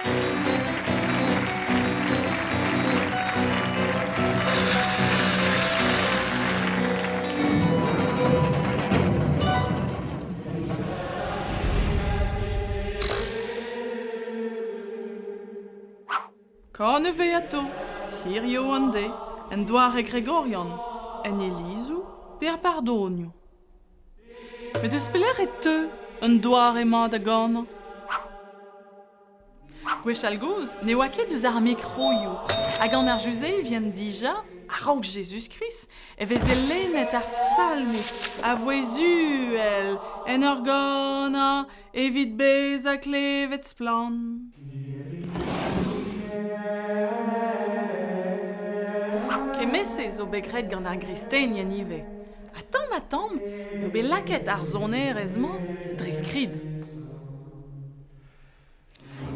Kan e vez atao, hirio an deiz, en doare gregorian, en ilizoù pe er pardonioù. Met eus pelec'h e teu an doare-mañ da ganañ? Gwechall-gozh ne oa ket eus ar mikroioù ha gant ar Juzevien dija, a-raok Jezuz-Krist, e veze lennet ar salmoù a vouezh uhel en ur ganañ evit bezañ klevet splann. Kement-se zo bet graet gant ar gristenien ivez. Ha tamm-ha-tamm eo bet lakaet ar sonerezh-mañ dre skrid.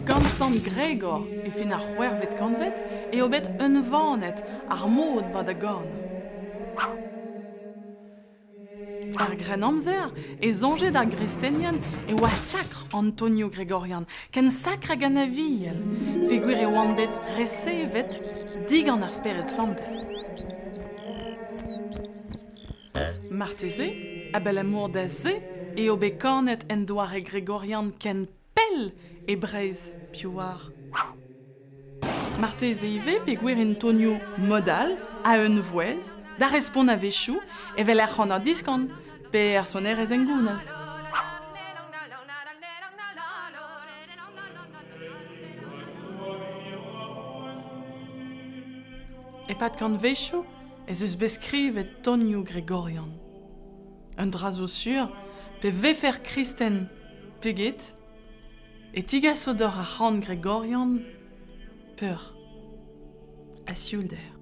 Gant sant Gregor e fin ar c'hwec'hvet kantved eo bet unvanet ar mod 'ba da ganañ. Er Grennamzer e soñje d'ar gristenien e oa sakr an tonioù gregorian, ken sakr hag an Aviel, peogwir e oant bet resevet digant ar Spered Santel. Marteze, abalamour da se eo bet kanet en doare gregorian ken pell e Breizh, piv 'oar. Marteze ivez peogwir int tonioù mod all, a-unvouezh, da respont a-wechoù, evel er c'han-ha-diskan pe er sonerezh hengounel. E-pad kantvezhioù ez eus bet skrivet tonioù gregorian. Un dra zo sur, pe vefer kristen pe get, e tigaso deoc'h ar c'han gregorian peur ha sioulder.